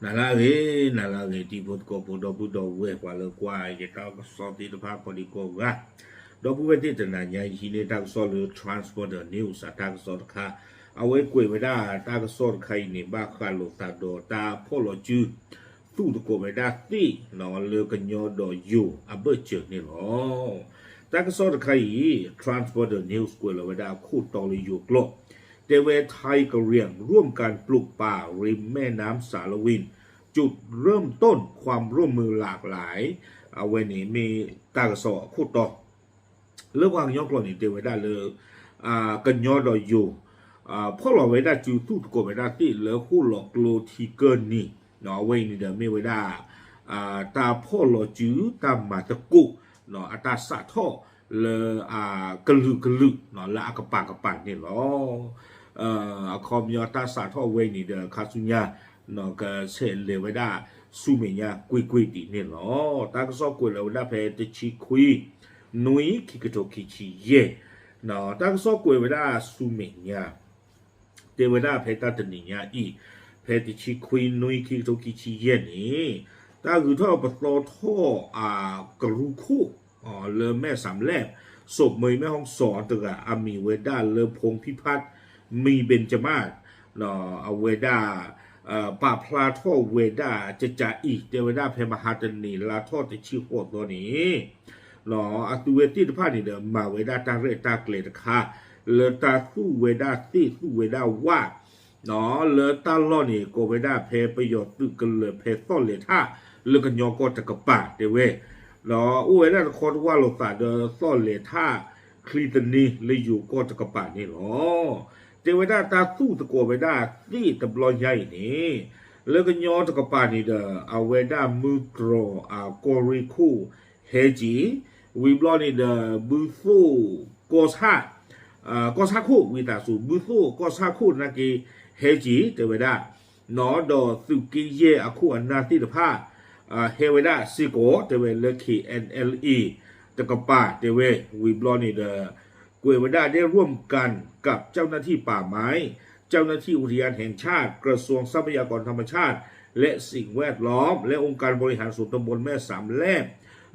နၤလၢအဂ့ၤ, နၤလၢအဂ့ၤ တံၤဖိသကိးဖိ ဒီပုၢ်ဒီဝဲၢ် ပှၤလၢကွၢ်ယတၢ်ကစီၣ်သ့ၣ်တဖၣ်ကိးဒံကိးဂၤ, ဒီပုၢ်ဝဲၢ်သ့ၣ်တနၤညါ ယဟံးန့ၢ်တၢ်ကစီၣ်လၢ Transborder News အတၢ်ကစီၣ်တခါ, အဝဲကွဲးဝဲဒၣ်တၢ်ကစီၣ်တခါအံၤန့ၣ် ဘၣ်ဃးလိာ်သးဒီးတၢ်ဖီၣ်လီၤစု သူၣ်သကိးဝဲဒၣ်သ့ၣ်လၢကညီဒီးယိၤအဘၢၣ်စၢၤန့ၣ်လီၤ. တၢ်ကစီၣ်တခါအံၤ Transborder News ကွဲးလီၤဝဲဒၣ်အခိၣ်တီလၢယိၤကျိာ်, တဲဝဲ ไทยกะเหรี่ยงร่วมกันปลูกป่าริมแม่น้ำสาละวิน จุดเริ่มต้นความร่วมมือหลากหลาย အဝဲန့ၣ်မ့ၢ်တၢ်ကစီၣ်အခိၣ်တီ လၢပှၤကညီကျိာ်န့ၣ် တဲဝဲဒၣ်လၢ ကညီဒီးယိၤ ဖီၣ်လီၤဝဲဒၣ်စု သူၣ်သကိးဝဲဒၣ်သ့ၣ်လၢဃိၣ်လီၤကျိထံကၢၢ်နံၤ, အဝဲအံၤန့ၣ်ဒီးမ့ၢ်ဝဲဒၣ် တၢ်ဖီၣ်လီၤစု တၢ်မၤသကိး အတၢ်စးထီၣ်လၢ ကလုာ်ကလုာ် လၢအကပၤကပၤန့ၣ်လီၤ. အခီပညီတၢ်စးထီၣ်ဝဲအံၤန့ၣ်ဒီး ခါဆူညါ ကဆဲးလဲၤဝဲဒၣ်ဆူမဲာ်ညါကွ့ၢ်ကွ့ၢ်ဒ်န့ၣ်လီၤ. တၢ်ကစီၣ်ကွဲးလီၤဝဲဒၣ်ဖဲတဆံခွံ နွံ ခံကထိခံဆံယဲၢ်, တၢ်ကစီၣ်ကွဲးဝဲဒၣ်ဆူမဲာ်ညါ တဲဝဲဒၣ်ဖဲတၢ်တနံၤညါအံၤ, ဖဲတဆံခွံ နွံ ခံကထိခံဆံယဲၢ်န့ၣ် တၢ်ဂုၤထီၣ်ပသီထီၣ်အကရူၢ်ခိၣ် လၢမဲၢ်စးလဲၣ် สบเมย แม่ฮ่องสอน တဂၤ အမံၤဝဲဒၣ်လၢ พงษ์พิพัฒน์ มีเบญจมาศ အဝဲဒၣ် ပာ်ဖျါထီၣ်ဝဲဒၣ်ကကးအံၤ တဲဝဲဒၣ်ဖဲမဟါတနံၤ လါထီၣ်တဆံဃိးသီန့ၣ် အသုဝဲသ့ၣ်တဖၣ်န့ၣ်ဒီး မၤဝဲဒၣ်တၢ်ရဲၣ်တၢ်ကျဲၤတခါ လၢတၢ်သူၣ်ဝဲဒၣ်သ့ၣ်သူၣ်ဝဲဒၣ်ဝၣ် လၢတၢ်လီၢ်န့ၣ် ကိးဝဲဒၣ်ဖဲပယီၤသုးကလၢၤဖဲသီၣ်လဲၤထၣ် လၢကညီကီၢ်တကပၤတဲဝဲ, အိၣ်ဝဲဒၣ်တခီတဝၢ်လိာ်သးဒီးသီၣ်လဲၤထၣ် ချံသနံလၢယိၤကီၢ်တကပၤန့ၣ်လီၤ. တဲဝဲဒၣ်တၢ်သူၣ်သကိးဝဲဒၣ်သ့ၣ်တဘျီညါအံၤန့ၣ် လၢကညီတကပၤန့ၣ်ဒီး အဝဲဒၣ်မုၢ်တြီၤအကီၢ်ရ့ၣ်ခိၣ်ဟဲက့ၤ, ဝံၤဘျီန့ၣ်ဒီး ဘုသိၣ်ကီၢ်ဆၣ် ကီၢ်ဆၣ်ခိၣ်ဝံသးစူၤ ဘုသိၣ်ကီၢ်ဆၣ်ခိၣ်နာ်က့ ဟဲက့ၤ တဲဝဲဒၣ်, ဒီးသုးက့ယဲၢ်အခိၣ်အနၢ်သ့ၣ်တဖၣ် ဟဲဝဲဒၣ်စ့ၢ်ကီး တဲဝဲလၢ KNLA တကပၤ တဲဝဲ ဝံၤဘျီန့ၣ်ဒီး ကွဲးဝဲဒၣ် ได้ร่วมกันกับเจ้าหน้าที่ป่าไม้ เจ้าหน้าที่อุทยานแห่งชาติ กระทรวงทรัพยากรธรรมชาติ และสิ่งแวดล้อม และองค์การบริหารส่วนตำบลแม่สามแลบ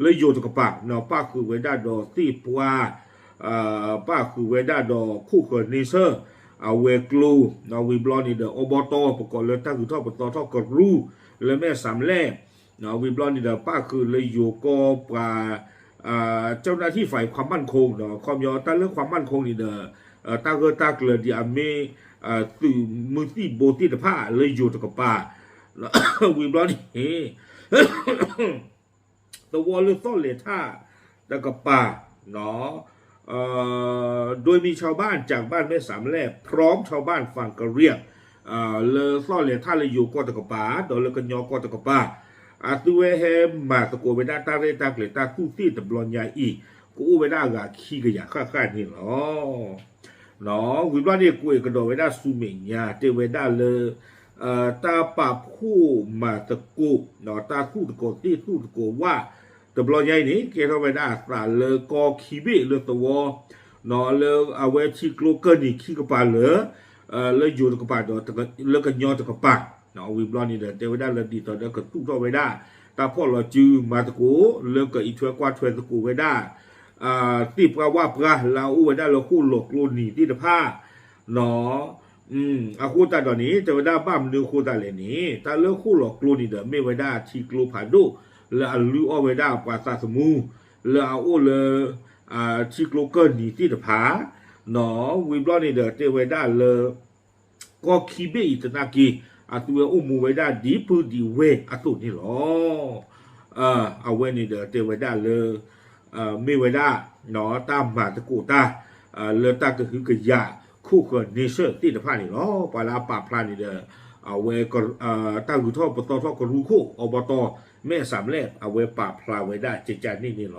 လၢယိၤတကပၤ ပၣ်ဃုာ်ဝဲဒၣ်ဒီးသ့ၣ်ပှၢ် ပၣ်ဃုာ်ဝဲဒၣ်ဒီးခိၣ်ဃၢၤန့ဆၢၣ် အဝဲၤကျိၤ ဝံၤဘျီန့ၣ်ဒီး အဘီတီ ပကိးလၢတၢ်ဂုၤထီၣ်ပသီထီၣ်ကရူၢ် လၢမဲၢ်စၣ်မလဲၣ် ဝံၤဘျီန့ၣ်ဒီး ပၣ်ဃုာ်လၢယိၤကီၢ်ပှၤ เจ้าหน้าที่ฝ่ายความมั่นคง ခီပညီတၢ်လၢ ความมั่นคง န့ၣ်ဒီး တၢ်ဂၢၢ်တၢ်ကျၢၤဒ်အမ့ၢ် သုးမုၢ်သံၣ်ဘိသ့ၣ်တဖၣ်လၢယိၤတကပၤ ဝံၤဘျီန့ၣ် သဝီလၢသီၣ်လဲၤထၣ်တကပၤ โดยมีชาวบ้านจากบ้านแม่สามแลบ พร้อมชาวบ้านฝั่งกะเหรี่ยง လၢသီၣ်လဲၤထၣ်လၢယိၤကီၢ်တကပၤ ဒီးလၢကညီကီၢ်တကပၤ အသုဝဲဟဲမၤသကိးဝဲဒၣ်တၢ်ရဲၣ်တၢ်ကျဲၤတၢ်သူၣ်သ့ၣ်တဘျီညါအံၤ ကအိၣ်ဝဲဒၣ်အဂၤခံကယၤဃၣ်ဃၣ်န့ၣ်လီၤ. ဝံၤဘျီန့ၣ် ကွဲးကဒီးဝဲဒၣ်ဆူမဲာ်ညါ တဲဝဲဒၣ်လၢ တၢ်ပာ်ဖှိၣ်မၤသကိး တၢ်သူၣ်သကိးသ့ၣ်သူၣ်သကိးဝၣ် တဘျီညါအံၤန့ၣ် ကဲထီၣ်ဝဲဒၣ်အသးလၢကီၢ်ခံဘ့ၣ်လၢသဝီ လၢအဝဲထံကျိကၢၢ်နံၤခံကပၤလၢ လၢယိၤတကပၤဒီး လၢကညီတကပၤ ဝံၤဘျီန့ၣ်ဒီး တဲဝဲဒၣ်လၢဒ်သိးဒီးကသူၣ်ထီၣ်ဝဲဒၣ် တၢ်ဖီၣ်လီၤစုမၤသကိး လၢကအံးထွဲကွၢ်ထွဲသကိးဝဲဒၣ် သ့ၣ်ပှၢ်ဝၣ်ပှၢ်လၢအအိၣ်ဝဲဒၣ်လၢဃိၣ်လီၤကျိနံၤသ့ၣ်တဖၣ် အဃိသတးဒီးန့ၣ် တဲဝဲဒၣ်ဘၣ်မနုၤအဃိသတးလဲၣ်န့ၣ် တၢ်လၢဃိၣ်လီၤကျိန့ၣ်ဒီး မ့ၢ်ဝဲဒၣ်ထံကျိဖးဒိၣ် လၢအလုၢ်အီၣ်ဝဲဒၣ်ပှၤသးသမူ လၢအအိၣ်လၢ ထံကျိကၢၢ်နံၤသ့ၣ်တဖၣ် ဝံၤဘျီန့ၣ်ဒီး တဲဝဲဒၣ်လၢ ကီၢ်ခံဘ့ၣ်အံၤသနာ်က့ အသုဝဲအိၣ်မူဝဲဒၣ်ဒ်ပုၢ်ဒ်ဝဲၢ်အသိးန့ၣ်လီၤ. အဝဲန့ၣ်ဒီးတဲဝဲဒၣ်လၢ မ့ၢ်ဝဲဒၣ် တၢ်မၤသကိးတၢ် လၢတၢ်ကဟုကယာ် ခိၣ်ဃၢၤန့ဆၢၣ်သ့ၣ်တဖၣ်န့ၣ်လီၤ. ပှၤလၢအပာ်ဖျါန့ၣ်ဒီး အဝဲ တၢ်ဂုၤထီၣ်ပသီထီၣ်ကရူၢ်ခိၣ် အဘီတီ မဲၢ်စၣ်မလဲၣ် အဝဲပာ်ဖျါဝဲဒၣ်ကကန့ၣ်န့ၣ်လီၤ.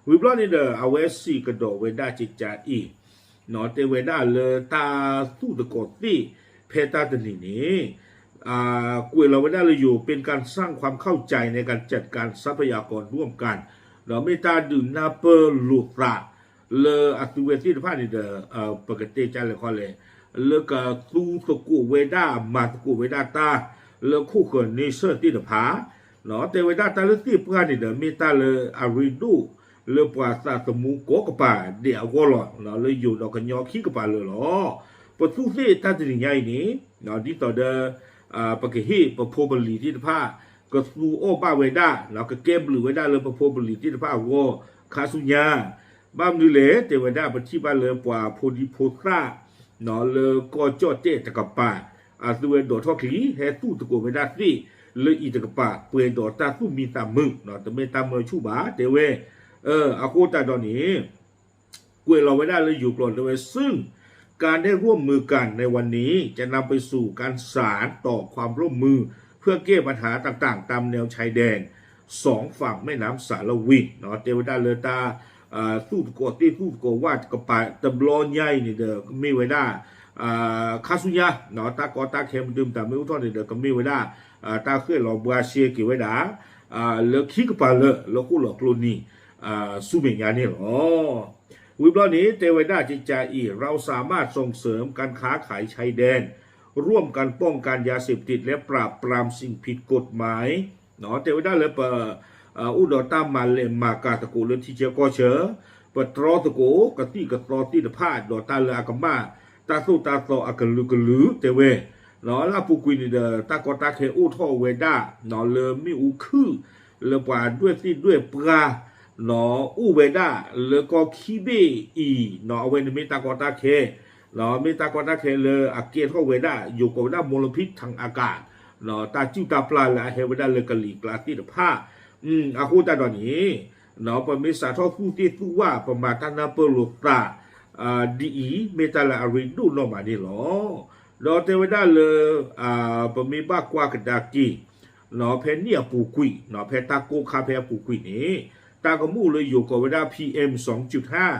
ဝံၤဘျီန့ၣ်ဒီး အဝဲစံးကဒီးဝဲဒၣ်ကကအံၤ တဲဝဲဒၣ်လၢတၢ်သူၣ်သကိးသ့ၣ်ဖဲတၢ်တနံၤန့ၣ် ကွဲးလီၤဝဲဒၣ်လၢယိၤ เป็นการสร้างความเข้าใจในการจัดการทรัพยากรร่วมกัน ဒီးမ့ၢ်တၢ်ဒုးနၢ်ပၢၢ်လိာ်သး လၢအသုဝဲသ့ၣ်တဖၣ်န့ၣ်ဒီး ပကတဲကလဲၣ်ခီလဲၣ် လၢကသူသကိးဝဲဒၣ် မၤသကိးဝဲဒၣ်တၢ် လၢခိၣ်ဃၢၤန့ဆၢၣ်သ့ၣ်တဖၣ် တဲဝဲဒၣ်တၢ်လၢသ့ၣ်ပှၢ်န့ၣ်ဒီး မ့ၢ်တၢ်လၢအရ့ဒိၣ်လၢပှၤသးသမူကိးကပၤဒဲးအဂီၢ်လီၤ. လၢယိၤဒီးကညီခံကပၤလၢာ်လီၤ. ပသူးသ့ၣ်တၢ်တနံၤညါအံၤန့ၣ် ဒ်သိးဒီး ပကဟ့ၣ်ပဖိပလံၤသ့ၣ်တဖၣ် ကသူအီၣ်ဘၣ်ဝဲဒၣ် ကကဲဘျုးဝဲဒၣ်လၢပဖိပလံၤသ့ၣ်တဖၣ်အဂီၢ် ခါဆူညါ ဘၣ်မနုၤလဲၣ် တဲဝဲဒၣ်ပထံၣ်ဘၣ်လၢပှၤဖိဒံဖိသၣ် လၢကီၢ်ကၠီၣ်တဲၣ်တကပၤ အသုဝဲဒိးထီၣ်ချံ ဟဲသူၣ်သကိးဝဲဒၣ်သ့ၣ်လၢအံၤတကပၤ ပှဲၤဒီးတၢ်သူၣ်မံသးမုာ် တမ့ၢ်တၢ်မၢဆူၣ်ဘၣ် တဲဝဲ အဃိသတးဒီးန့ၣ် ကွဲးလီၤဝဲဒၣ်လၢယိၤကျိာ်တဲဝဲ ซึ่งการได้ร่วมมือกันในวันนี้จะนำไปสู่การสานต่อความร่วมมือเพื่อแก้ปัญหาต่างๆตามแนวชายแดนสองฝั่งแม่น้ำสาละวิน တဲဝဲဒၣ်လၢတၢ် သူၣ်သကိးသ့ၣ်သူၣ်သကိးဝၣ်တကပၤတဘျီညါအံၤန့ၣ်ဒီး ကမ့ၢ်ဝဲဒၣ် ခါဆူညါ တၢ်ကီတၢ်ခဲမဒုမတၤမ့ၢ်အိၣ်ထီၣ်န့ၣ်ဒီး ကမ့ၢ်ဝဲဒၣ် တၢ်ဃဲၣ်လီၤဘှါရှဲက့ၤဝဲဒၣ် လၢခံကပၤလၢာ်လၢဃိၣ်လီၤကျိနံၤ ဆူမဲာ်ညါန့ၣ်လီၤ. ဝံၤဘျီန့ၣ် တဲဝဲဒၣ်ကကးအံၤ เราสามารถส่งเสริมการค้าขายชายแดน ร่วมกันป้องกันยาเสพติดและปราบปรามสิ่งผิดกฎหมาย တဲဝဲဒၣ်လၢပ အိၣ်ဒီးတၢ်မၤလဲၤမၤကၤသကိးလၢထံဆၢကီၢ်ဆၢ ပတြီသကိးကသံၣ်ကသီသ့ၣ်တဖၣ် ဒီးတၢ်လၢအကမၣ်တၢ်သိၣ်တၢ်သီအကလုာ်ကလုာ် တဲဝဲ လၢအပူၤကွံာ်န့ၣ်ဒီး တၢ်ကီတၢ်ခဲအိၣ်ထီၣ်ဝဲဒၣ် လၢမ့ၣ်အူခုၣ် လၢပှၤဒွဲၣ်သ့ၣ်ဒွဲၣ်ပှၢ် အိၣ်ဝဲဒၣ်လၢကီၢ်ခံဘ့ၣ်အံၤ အဝဲန့ၣ်မ့ၢ်တၢ်ကီတၢ်ခဲ မ့ၢ်တၢ်ကီတၢ်ခဲလၢအကဲထီၣ်ဝဲဒၣ် ယိၤကိးဝဲဒၣ် มลพิษทางอากาศ တၢ်စုၣ်တၢ်ပျၢ်လၢအဟဲဝဲဒၣ်လၢကလံၤကျါသ့ၣ်တဖၣ် အဃိသတးဒီးန့ၣ် ပမ့ၢ်စးထီၣ်သူၣ်သ့ၣ်သူၣ်ဝၣ် ပမၤတၢ်နၢ်ပၢၢ်လိာ်သး ဒ်အံၤ မ့ၢ်တၢ်လၢအရ့ဒိၣ်နီၢ်မးန့ၣ်လီၤ. ဒီးတဲဝဲဒၣ်လၢ ပမ့ၢ်ဘၣ်ကွၢ်ကဒါက့ၤ ဖဲန့ၣ်အပူၤကွံာ် ဖဲတၢ်ကိၢ်ခါဖဲအပူၤကွံာ်န့ၣ် တၢ်ကမူၣ်လၢယိၤကိးဝဲဒၣ် PM စူၣ်ဟၣ်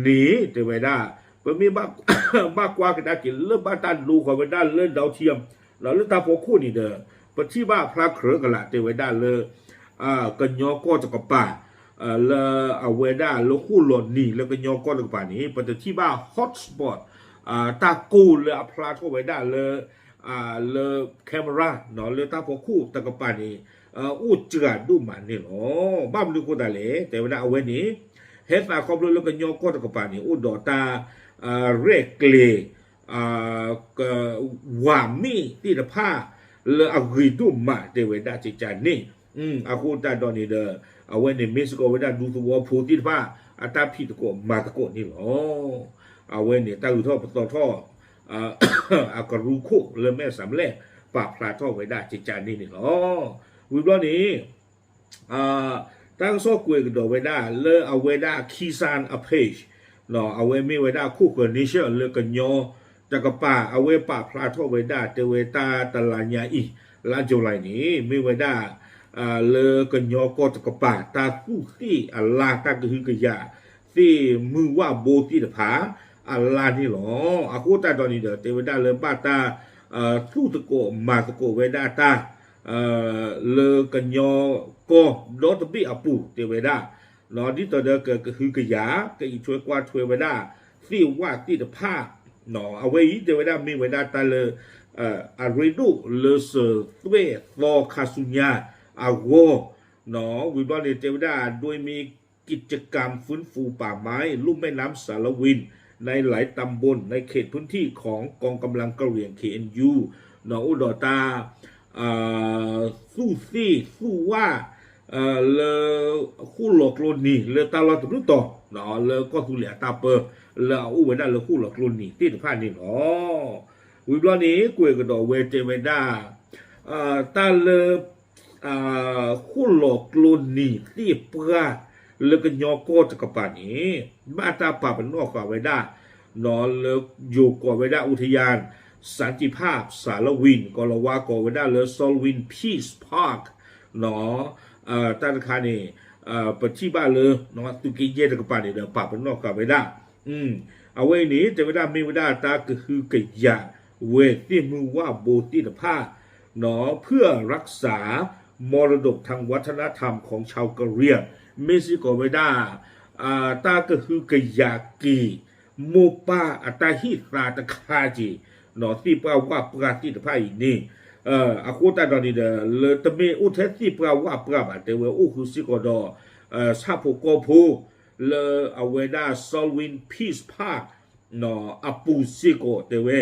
န့ၣ် တဲဝဲဒၣ် ပမ့ၢ်ဘၣ်ကွၢ်ကဒါက့ၤလၢဘၣ်တၢ်ဒိဃီၤဝဲဒၣ်လၢ Dow Tian လၢတၢ်ဖီခိၣ်န့ၣ်ဒီး ပထံၣ်ဘၣ်ဖျါကြၢးကလာ် တဲဝဲဒၣ်လၢ ကညီကီၢ်တကပၤ လၢအဝဲဒၣ်လၢဃိၣ်လီၤနံၤလၢကညီကီၢ်တကပၤန့ၣ် ပတထံၣ်ဘၣ် hotspot တၢ်ကိၢ်လၢအဖျါထီၣ်ဝဲဒၣ်လၢ လၢ camera လၢတၢ်ဖီခိၣ်တကပၤန့ၣ် အိၣ်စှၤဒိၣ်မးန့ၣ်လီၤ. ဘၣ်မနုၤအဃိသတးလဲၣ် တဲဝဲဒၣ်အဝဲန့ၣ် ဟဲသးခီဖျိလၢကညီကီၢ်တကပၤန့ၣ် အိၣ်ဒီးတၢ် ရဲၣ်ကျဲၤ က ဝၤမ့ၣ်သ့ၣ်တဖၣ် လၢအဂ့ၤဒိၣ်မး တဲဝဲဒၣ်ကကးန့ၣ် အဃိသတးဒီးန့ၣ်ဒီး အဝဲန့ၣ်မ့ၢ်စ့ၢ်ကီးဝဲဒၣ်ဒူသဝီဖိသ့ၣ်တဖၣ် အတၢ်ဖံးသကိးမၤသကိးန့ၣ်လီၤ. အဝဲန့ၣ်တၢ်ဂုၤထီၣ်ပသီထီၣ် အကရူၢ်ခိၣ်လၢမဲၢ်စးလဲၣ် ပာ်ဖျါထီၣ်ဝဲဒၣ်ကကးန့ၣ်န့ၣ်လီၤ. ဝံၤဘျီန့ၣ် တၢ်ကစီၣ်ကွဲးကဒီးဝဲဒၣ်လၢအဝဲဒၣ် Kisan အ page အဝဲမ့ၢ်ဝဲဒၣ်ခိၣ်ဃၢၤန့ဆၢၣ်လၢကညီတကပၤ အဝဲပာ်ဖျါထီၣ်ဝဲဒၣ်တဲဝဲတၢ်တလါညါအံၤ လါ July န့ၣ် မ့ၢ်ဝဲဒၣ် လၢကညီကီၢ်တကပၤ တၢ်သူၣ်သ့ၣ်အလါ တၢ်ကဟုကယာ်သ့ၣ်မုၢ်ဝၣ်ဘိသ့ၣ်တဖၣ်အလါန့ၣ်လီၤ. အဃိသတးဒီးန့ၣ်ဒီး တဲဝဲဒၣ်လၢဘၣ်တၢ် သူၣ်သကိးမၤသကိးဝဲဒၣ်တၢ် လၢကညီကီၢ်ဒီတဘ့ၣ်အပူၤ တဲဝဲဒၣ် ဒ်သိးဒီးကကဟုကယာ် ကအံးထွဲကွၢ်ထွဲဝဲဒၣ် သ့ၣ်ဝၣ်သ့ၣ်တဖၣ် အဝဲအံၤတဲဝဲဒၣ်မ့ၢ်ဝဲဒၣ်တၢ်လၢ အရ့ဒိၣ်လၢစၢၤသွဲၣ်သီခါဆူညါအဂီၢ် ဝံၤဘျီန့ၣ်တဲဝဲဒၣ် โดยมีกิจกรรมฟื้นฟูป่าไม้ลุ่มแม่น้ำสาละวินในหลายตำบลในเขตพื้นที่ของกองกำลังกะเหรี่ยง เคเอ็นยู အိၣ်ဒီးတၢ် သူၣ်သ့ၣ်သူၣ်ဝၣ် လၢဃိၣ်လီၤကျိနံၤ လၢတၢ်လီၢ်တဘျုးတီၤ လၢကီၢ်သူလ့ၤအတၢ်ပၢ လၢအအိၣ်ဝဲဒၣ်လၢဃိၣ်လီၤကျိနံၤသ့ၣ်တဖၣ်န့ၣ်လီၤ. ဝံၤဘျီန့ၣ် ကွဲးကဒီးဝဲတဲဝဲဒၣ် တၢ်လၢ ဃိၣ်လီၤကျိနံၤသ့ၣ်ပှၢ် လၢကညီကီၢ်တကပၤန့ၣ် ဘၣ်တၢ်ပာ်ပနီၣ်ဃာ်ဝဲဒၣ် လၢယိၤကိးဝဲဒၣ် อุทยานสันติภาพสารวิน ကီၢ်လီၤဝါ ကိးဝဲဒၣ်လၢ Salween Peace Park တၢ်တခါန့ၣ် ပထံၣ်ဘၣ်လၢ သုးက့ယဲၢ်တကပၤန့ၣ်ဒီး ပာ်ပနီၣ်ဃာ်ဝဲဒၣ် အဝဲအံၤန့ၣ် တဲဝဲဒၣ်မ့ၢ်ဝဲဒၣ်တၢ်ကဟုကယာ်ဝဲသ့ၣ်မုၢ်ဝၣ်ဘိသ့ၣ်တဖၣ် เพื่อรักษามรดกทางวัฒนธรรมของชาวกะเหรี่ยง မ့ၢ်စ့ၢ်ကီးဝဲဒၣ် တၢ်ကဟုကယာ်က့ၤ မိၢ်ပၢ်အတၢ်ဟ့ၣ်သါတခါက့ၤ သ့ၣ်ပှၢ်ဝၣ်ပှၢ်သ့ၣ်တဖၣ်အံၤန့ၣ် အဃိသတးဒီးန့ၣ်ဒီး လၢတမ့ၢ်အိၣ်ထဲသ့ၣ်ပှၢ်ဝၣ်ပှၢ်ဘၣ် တဲဝဲအိၣ်ဃုာ်စ့ၢ်ကီးဒီး ဆၣ်ဖိကီၢ်ဖိ လၢအဝဲဒၣ် Salween Peace Park အပူၤစ့ၢ်ကီးတဲဝဲ.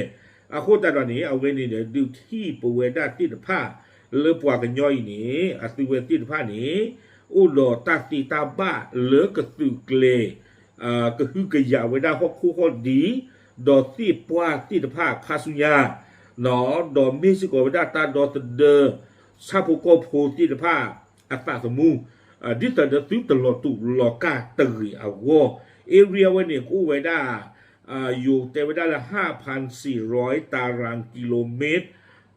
အဃိသတးဒီးန့ၣ် အဝဲန့ၣ်ဒီး ဒုးထံၣ်ပဝဲဒၣ်သ့ၣ်တဖၣ် လၢပှၤကညီအံၤန့ၣ် အသုဝဲသ့ၣ်တဖၣ်န့ၣ် အိၣ်ဒီးတၢ်သ့တၢ်ဘၣ်လၢကသုးကျဲၤ ကဟုကယာ်ဝဲဒၣ်ဟီၣ်ခိၣ်ဟီၣ်ဒံး ဒီးသ့ၣ်ပှၢ်သ့ၣ်တဖၣ်ခါဆူညါ ဒီးမ့ၢ်စ့ၢ်ကီးဝဲဒၣ်တၢ်ဒီသဒၢ ဆၣ်ဖိကီၢ်ဖိသ့ၣ်တဖၣ်အသးသမူ ဒ်သိးဒီးသုတလီၤတူာ်လီၤကာ်တဂ့ၤအဂီၢ် area ဝဲန့ၣ် ကအိၣ်ဝဲဒၣ် ယိၤတဲဝဲဒၣ်လၢ ห้าพันสี่ร้อยตารางกิโลเมตร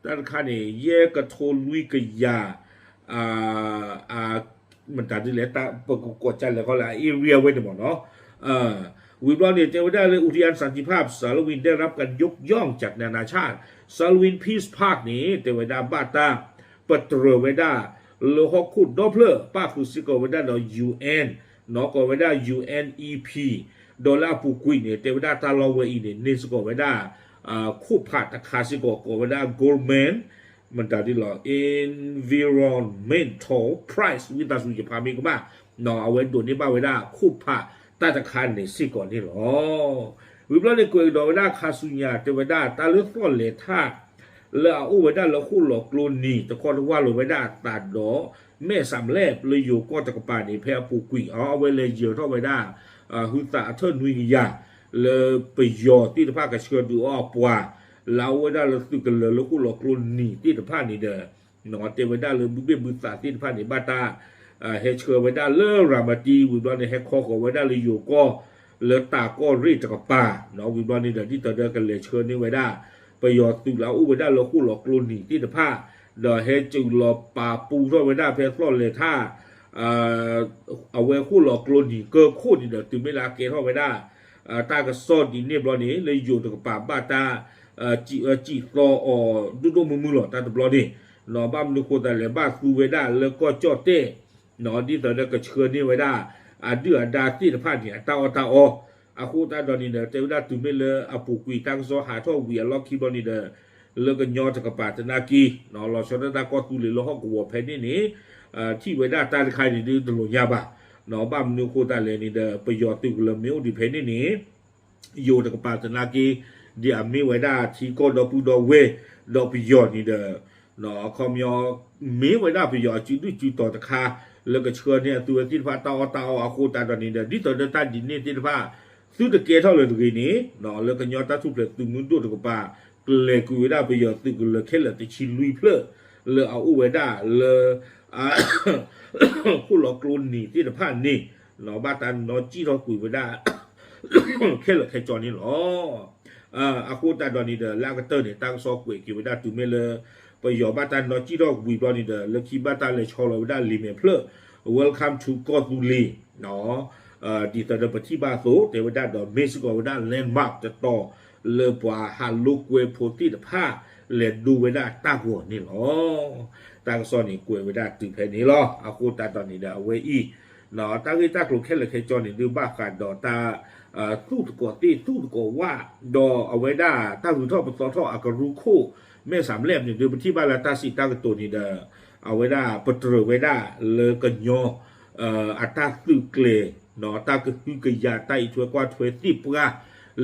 တၢ်တခါန့ၣ် ယဲၢ်ကထိလွံၢ်ကယၤ မတၤဒ်လဲၣ် ပကကိးကလဲၤခီလၢ area ဝဲန့ၣ်မ့ၢ်နီၤ ဝံၤဘျီန့ၣ် တဲဝဲဒၣ်လၢ อุทยานสันติภาพ Salween ได้รับการยกย่องจากนานาชาติ Salween Peace Park န့ၣ် တဲဝဲဒၣ်ဘၣ်တၢ် ပတြၢၤဝဲဒၣ် လၢဟီၣ်ခိၣ်ဒီဖျၢၣ် ပၣ်ဃုာ်စ့ၢ်ကီးဝဲဒၣ်ဒီး ယူၣ်အဲၣ် နီၢ်ကီးဝဲဒၣ် ယူၣ်အဲၣ်အံၣ်ပံၣ် ဒီးလၢအပူၤကွံာ်န့ၣ် တဲဝဲဒၣ်တၢ်လီၢ်ဝဲအံၤန့ၣ် န့ၢ်စ့ၢ်ကီးဝဲဒၣ် ခိၣ်ဖးတခါစ့ၢ်ကီး ကိးဝဲဒၣ် Goldman မတၤဒ်လီၤ Environmental Prize ဝံသးစူၤယဖးမ့ၢ်ကမၣ် အဝဲဒိးန့ၢ်ဘၣ်ဝဲဒၣ်ခိၣ်ဖးတၢ်တခါန့ၣ်စ့ၢ်ကီးန့ၣ်လီၤ. ဝံၤဘျီန့ၣ် ကွဲးကဒီးဝဲဒၣ်ခါဆူညါ တဲဝဲဒၣ်တၢ်လၢသီၣ်လဲၤထၣ် လၢအအိၣ်ဝဲဒၣ်လၢဃိၣ်လီၤကျိနံၤ တခီတဝၢ်လီၤဝဲဒၣ်အသးဒီး မဲၣ်စးလဲၣ် လၢယိၤကီၢ်တကပၤန့ၣ် ဖဲအပူၤကွံာ်အီၤ အဝဲလဲၤယၢၤထီၣ်ဝဲဒၣ် ဟုသးအထၢၣ်နွံကယၤ လၢပယီၤသ့ၣ်တဖၣ်ကဆှၢဒုးအီၣ်အပှၤ လၢအအိၣ်ဝဲဒၣ်လၢသုးကလၢၤလၢဃိၣ်လီၤကျိနံၤသ့ၣ်တဖၣ်န့ၣ်ဒီး တဲဝဲဒၣ်လၢဘုဘ့ၣ်ဘုသးသ့ၣ်တဖၣ်န့ၣ် ဘၣ်တၢ် ဟဲဆှၢဝဲဒၣ်လၢရၤမတံ ဝံၤဘျီန့ၣ် ဟဲခီဃီၤဝဲဒၣ်လၢယိၤကီၢ် လၢတၢ်ကီၢ်ရ့ၣ်တကပၤ ဝံၤဘျီန့ၣ်ဒီး ဒ်သိးဒီးကလဲၤဆှၢန့ၢ်ဝဲဒၣ် ပယီၤသုးလၢအအိၣ်ဝဲဒၣ်လၢဃိၣ်လီၤကျိနံၤသ့ၣ်တဖၣ် ဒီးဟဲစူးလီၤပာ်ပူထီၣ်ဝဲဒၣ်ဖဲသီၣ်လဲၤထၣ် အဝဲဃိၣ်လီၤကျိနံၤကၢခိၣ်န့ၣ်ဒီး တုၤမ့ၢ်လၢအကဲထီၣ်ဝဲဒၣ် တၢ်ကစီၣ်ဒ်န့ၣ်ဘျီန့ၣ် လၢယိၤတကပၤဘၣ်တၢ် စံးအၢစံးသီအီၤဒိၣ်ဒိၣ်မုၢ်မုၢ်လီၤ တၢ်တဘျီန့ၣ် ဘၣ်မနုၤဃိသတးလဲၣ် ဘၣ်သူဝဲဒၣ်လၢကီၢ်ကၠီၣ်တဲၣ် ဒ်သိးဒီးကဆှၢန့ၢ်ဝဲဒၣ် အဒုၣ်အဒါသ့ၣ်တဖၣ်န့ၣ် အတၢ်အီၣ်တၢ်အီ အဃိသတးဒီးန့ၣ်ဒီး တဲဝဲဒၣ်တုၤမ့ၢ်လၢအပူၤကွံာ်တၢ်ကစီၣ်ဟးထီၣ်ဝံၤအလီၢ်ခံဘျီန့ၣ်ဒီး လၢကညီတကပၤသနာ်က့ လီၤဆီဒၣ်တၢ်ကီၢ်သူလ့ၤလၢဟီၣ်ကဝီၤဖဲန့ၣ်န့ၣ် ထံၣ်ဝဲဒၣ်တၢ်တခါန့ၣ်ဒုးတလိၣ်ညါဘၣ် ဘၣ်မနုၤဃိသတးလဲၣ်န့ၣ်ဒီး ပယီၤသုးကလၢၤမ့ၢ်အိၣ်ဒံးဖဲန့ၣ်န့ၣ် ယိၤတကပၤသနာ်က့ ဒ်အမ့ၢ်ဝဲဒၣ်ထံကီၢ်ဒီပုၢ်ဒီဝဲၢ် ဒီးပယီၤန့ၣ်ဒီး အခီပညီ မ့ၢ်ဝဲဒၣ်ပယီၤအစုဒုၣ်စုတီၤတခါ လၢကဆှၢန့ၢ်အသုဝဲသ့ၣ်တဖၣ်တၢ်အီၣ်တၢ်အီအဃိသတးဒီးန့ၣ်ဒီး ဒ်သိးဒီးတၢ်ဒ်န့ၣ်သ့ၣ်တဖၣ် သုတကဲထီၣ်လၢၤတဂ့ၤန့ၣ် လၢကညီတၢ်ထူၣ်ဖျဲးသုးမုၢ်ဒိၣ်တကပၤ ကျဲၤကွံာ်ဝဲဒၣ်ပယီၤသုးကလၢၤခဲလၢာ်တဆံလွံၢ်ဖျၢၣ် လၢအအိၣ်ဝဲဒၣ်လၢ ဃိၣ်လီၤကျိနံၤသ့ၣ်တဖၣ်န့ၣ် ဘၣ်တၢ်နီၢ်ကံၣ်ထီၣ်ကွံာ်ဝဲဒၣ် ခဲလၢာ်ခဲဆ့န့ၣ်လီၤ. အဃိသတးဒီးန့ၣ်ဒီး လၢအကတၢၢ်န့ၣ် တၢ်ကစီၣ်ကွဲးက့ၤဝဲဒၣ်တုၤမ့ၢ်လၢ ပယီၤဘၣ်တၢ်နီၢ်ကံၣ်ထီၣ်ဝံၤဘျီန့ၣ်ဒီး လၢခံဘၣ်တၢ်လဲၤဆီလီၤဝဲဒၣ်လံာ်မဲာ်ဖျၢၣ် Welcome to ကီၢ်သူလ့ၤ ဒ်သိးဒီးပထံၣ်ဘၣ်အသိး တဲဝဲဒၣ်ဒီးမ့ၢ်စ့ၢ်ကီးဝဲဒၣ် landmark တတီၤ လၢပှၤဟးလိာ်ကွဲဖိသ့ၣ်တဖၣ် လဲၤဒိဝဲဒၣ်တၢ်ဂီၤန့ၣ်လီၤ. တၢ်ကစီၣ်န့ၣ်ကွဲးဝဲဒၣ်တုၤဖဲန့ၣ်လီၤ. အဃိသတးဒီးန့ၣ်ဒီး အဝဲအံၤ တၢ်ဂ့ၢ်တၢ်ကျိၤခဲလၢာ်ခဲဆ့န့ၣ်ဒုးဘၣ်ဃးဒီးတၢ် သူၣ်သကိးသ့ၣ် သူၣ်သကိးဝၣ် ဒီးအဝဲဒၣ်တၢ်ဂုၤထီၣ်ပသီထီၣ်အကရူၢ်ခိၣ် မဲၣ်စးလဲၣ်န့ၣ်ဒုး ပထံၣ်ဘၣ်လၢတၢ်စံးတၢ်ကတိၤန့ၣ်ဒီး အဝဲဒၣ်ပတြၢၤဝဲဒၣ်လၢကညီ အတၢ်သုးကျဲၤ တၢ်ကဟုကယာ်တၢ်အံးထွဲကွၢ်ထွဲသ့ၣ်ပှၢ်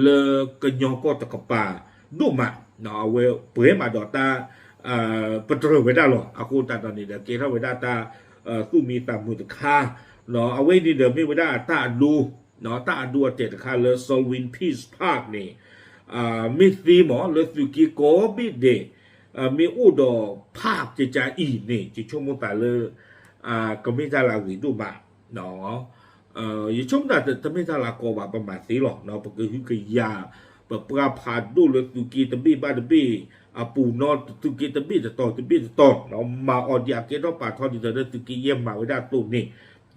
လၢကညီကီၢ်တကပၤဒိၣ်မး အဝဲပှဲၤမးဒီးတၢ် ပတြၢၤဝဲဒၣ်လီၤ. အဃိသတးဒီးန့ၣ်ဒီး ကဲထီၣ်ဝဲဒၣ်တၢ် သူၣ်မံသးမုာ်တခါ အဝဲန့ၣ်ဒီးမ့ၢ်ဝဲဒၣ်တၢ်အဒိ တၢ်အဒိအတဲာ်တခါလၢ Salween Peace Park န့ၣ် မ့ၢ်သ့မး လၢသုးက့ကိးဘ့ၣ်ဒဲး မ့ၢ်အိၣ်ဒီး park ကကါအံၤန့ၣ် ယဆိကမိၣ်သးလၢ ကမ့ၢ်တၢ်လၢအဂ့ၤဒိၣ်မး ယဆိကမိၣ်သးတမ့ၢ်တၢ်လၢကီဘၣ် ပမၤသ့လီၤ. ပကဟုကယာ် ပပှၢ်ဖးဒိၣ်လၢသုးက့တဘ့ၣ်ဘၣ်တဘ့ၣ် အပူၤနီၢ် သုးက့တဘ့ၣ်တတီၤတဘ့ၣ်တတီၤ မၤအီၤဒ်အကဲထီၣ်ပာ်ထီၣ်ဒ်သိးလၢသုးက့ယဲၢ်မၤဝဲဒၣ်အသိးန့ၣ်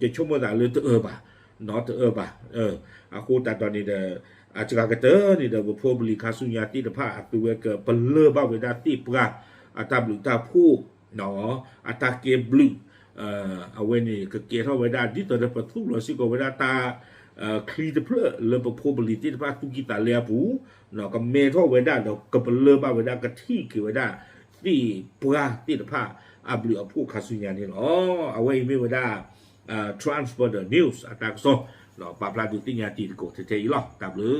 ယဆိကမိၣ်သးလၢတအၢဘၣ် တအၢဘၣ်. အဃိသတးဒီးန့ၣ်ဒီး အစှၤကတၢၢ်န့ၣ်ဒီး ပဖိပလံၤခါဆူညါသ့ၣ်တဖၣ် အသုဝဲကပလၢၢ်ဘၣ်ဝဲဒၣ်သ့ၣ်ပှၢ် အတၢ်ဘျုးတၢ်ဖှိၣ် အတၢ်ကဲဘျုး အဝဲန့ၣ်ကကဲထီၣ်ဝဲဒၣ် ဒ်သိးဒီးပသူၣ်လီၤစ့ၢ်ကီးဝဲဒၣ်တၢ် ချံတဖျၢၣ်လၢပဖိပလံၤသ့ၣ်တဖၣ်သူၣ်ကံၢ်သးလဲအပူၤ ကမဲထီၣ်ဝဲဒၣ်ဒီးကပလၢၢ်ဘၣ်ဝဲဒၣ် ကထံၣ်က့ၤဝဲဒၣ် သ့ၣ်ပှၢ်သ့ၣ်တဖၣ်အဘျုးအဖှိၣ်ခါဆူညါန့ၣ်လီၤ. အဝဲအံၤမ့ၢ်ဝဲဒၣ် Transfer the News အတၢ်ကစီၣ် ပာ်ဖျါဒုးသ့ၣ်ညါတံၤသကိးထဲထဲအံၤလီၤ. တၢ်ဘျုး